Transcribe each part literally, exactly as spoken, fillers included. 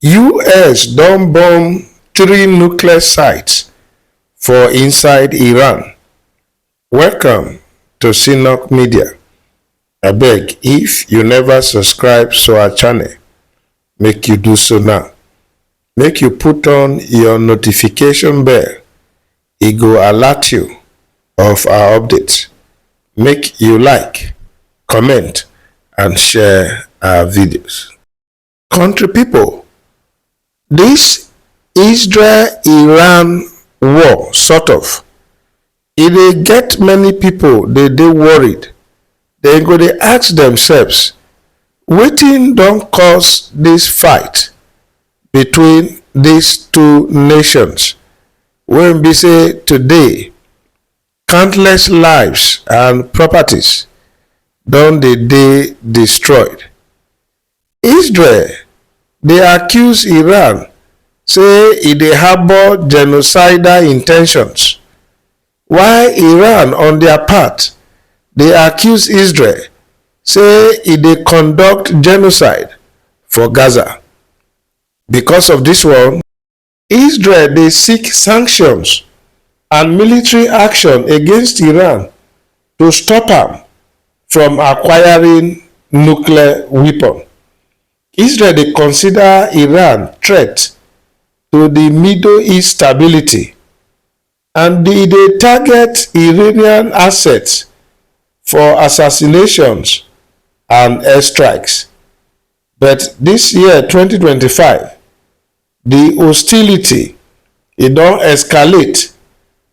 U S don bomb three nuclear sites for inside Iran. Welcome to Synok Media. Abeg, if you never subscribe to our channel, make you do so now. Make you put on your notification bell. E go alert you of our updates. Make you like, comment, and share our videos. Country people, this Israel-Iran war, sort of, e dey get many people dey dey worried. Dem go dey ask themselves, wetin don cause this fight between these two nations, wey be say today, countless lives and properties don dey dey destroyed. Israel dey accuse Iran say e dey harbour genocidal intentions, while Iran, on their part, dey accuse Israel say e dey conduct genocide for Gaza. Because of this one, Israel dey seek sanctions and military action against Iran to stop am from acquiring nuclear weapon. Israel dey consider Iran threat to the Middle East stability, and e dey target Iranian assets for assassinations and airstrikes. But this year, twenty twenty-five, the hostility, e don escalate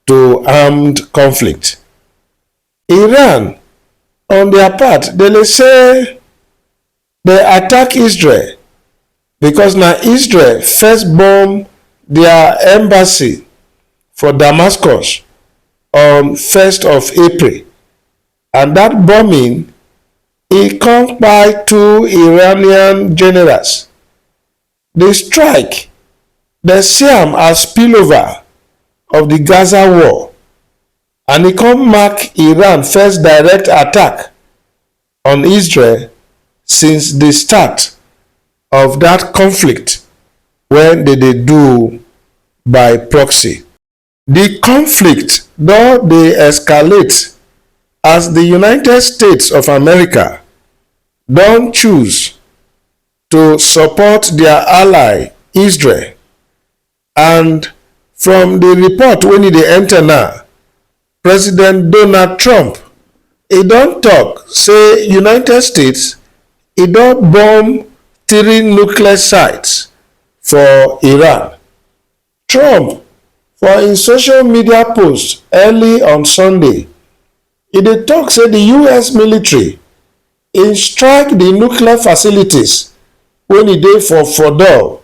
to armed conflict. Iran, on their part, dem dey say dem attack Israel because na Israel first bomb their embassy for Damascus on first of April, and that bombing, e come kpai two Iranian generals. The strike, dem see am as spillover of the Gaza war, and e come mark Iran first direct attack on Israel since the start of that conflict wey dem dey do by proxy. The conflict don dey escalate as the United States of America don choose to support their ally Israel, and from the report wey e dey enter now, President Donald Trump, e don talk say United States, e don bomb three nuclear sites for Iran. Trump, for im social media post early on Sunday, e dey talk say the U S military, e strike the nuclear facilities wey e dey for Fordow,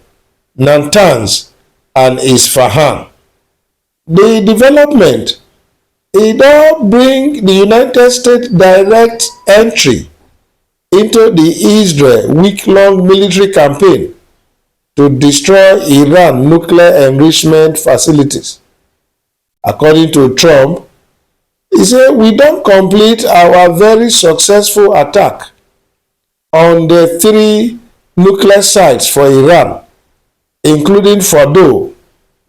Natanz, and Isfahan. The development, e don bring the United States direct entry into the Israel week-long military campaign to destroy Iran nuclear enrichment facilities. According to Trump, e say, "We don complete our very successful attack on the three nuclear sites for Iran, including Fordow,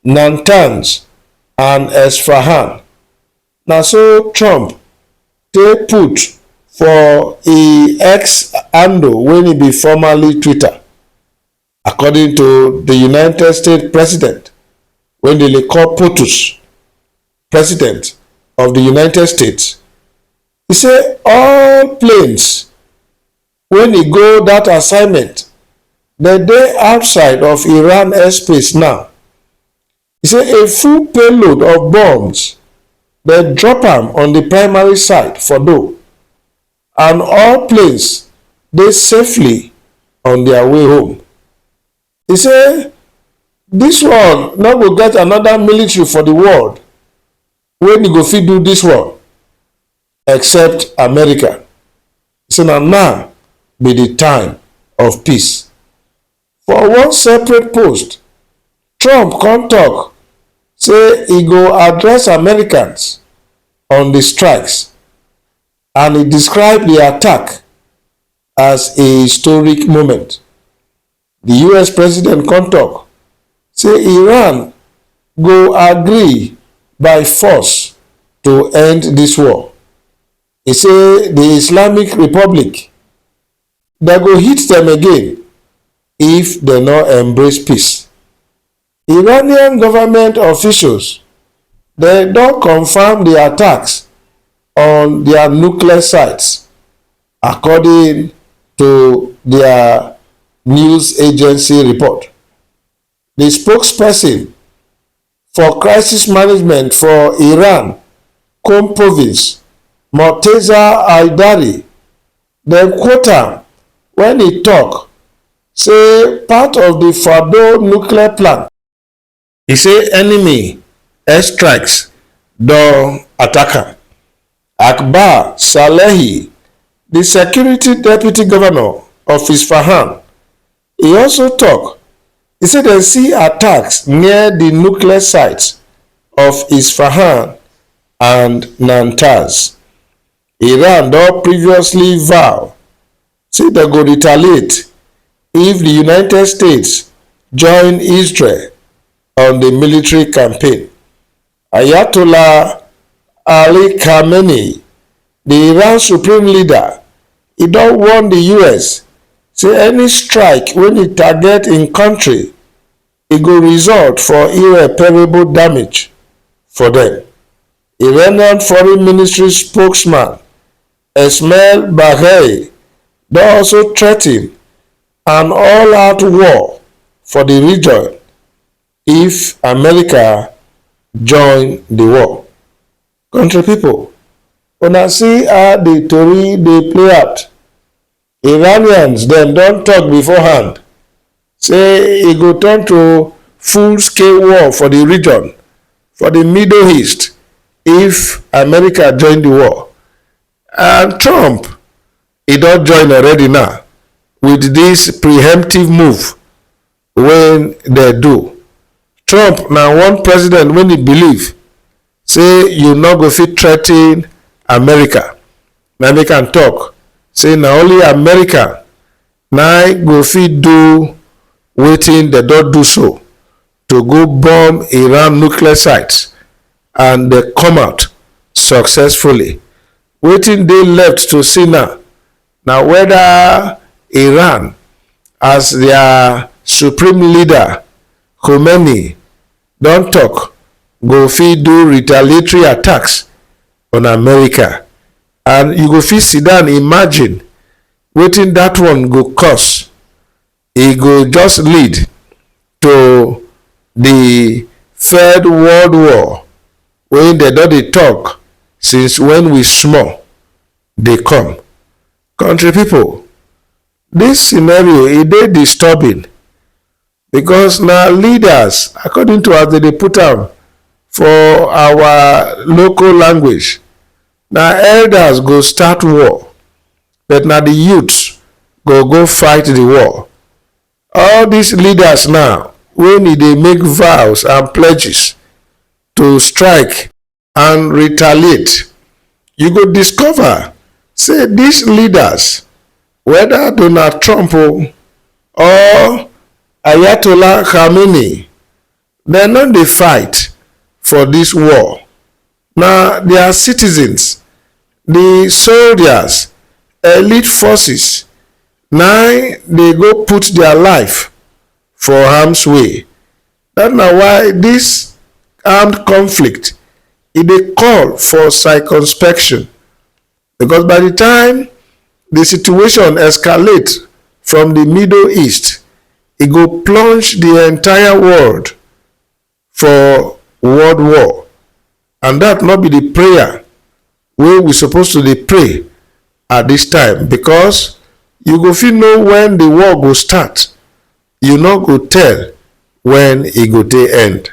Natanz, and Isfahan." Na so Trump take put for e X handle wey e be formerly Twitter. According to the United States president, wey dem dey call POTUS, president of the United States, e say all planes wey e go that assignment, dem dey outside of Iran airspace now. E say a full payload of bombs, dem drop am on the primary site Fordow, and all planes dey safely on their way home. E say this one no go get another military for the world wey e go fit do this one except America. E say na now be the time of peace. For one separate post, Trump come talk say e go address Americans on the strikes, and e describe the attack as a historic moment. The U S president come talk say Iran go agree by force to end this war. He say the Islamic Republic, they go hit them again if they no embrace peace. Iranian government officials, they don confirm the attacks on their nuclear sites, according to their news agency report. The spokesperson for crisis management for Iran, Qom province, Mortaza Aidari, dem quote am when he talk say part of the Fordow nuclear plant, he say enemy airstrikes don attack am. Akbar Salehi, the security deputy governor of Isfahan, he also talk. He say dem see attacks near the nuclear sites of Isfahan and Natanz. Iran don previously vow say dem go retaliate if the United States join Israel on the military campaign. Ayatollah Ali Khamenei, the Iran supreme leader, he don warn the U S say any strike wey e target im country, e go result for irreparable damage for them. Iranian foreign ministry spokesman Esmail Baghei don also threaten an all-out war for the region if America join the war. Country people, una see how the tori dey play out. Iranians dem don talk beforehand say e go turn to full-scale war for the region, for the Middle East, if America join the war. And Trump, he don join already now with this preemptive move wey dem do. Trump na one president wey e believe say you no go fit threaten America. Na make am talk say na only America na go fit do wetin dem don do so to go bomb Iran nuclear sites, and dem come out successfully. Wetin dey left to see now na whether Iran, as their supreme leader, Khomeini, don talk, go fit do retaliatory attacks on America. And you go fit sit down, imagine wetin that one go cause. E go just lead to the Third World War wey dem don dey talk since when we small dey come. Country people, this scenario, e dey disturbing, because na leaders, according to as dem dey put am for our local language, na elders go start war, but na the youths go go fight the war. All these leaders now, when e dey make vows and pledges to strike and retaliate, you go discover say these leaders, whether Donald Trump o, or Ayatollah Khamenei, dem no dey fight for this war. Na their citizens, the soldiers, elite forces, na dey go put their life for harm's way. That na why this armed conflict, e dey call for circumspection, because by the time the situation escalate from the Middle East, e go plunge the entire world for world war. And that no be the prayer wey we suppose to dey pray at this time, because you go fit know when the war go start, you no go tell when e go dey end.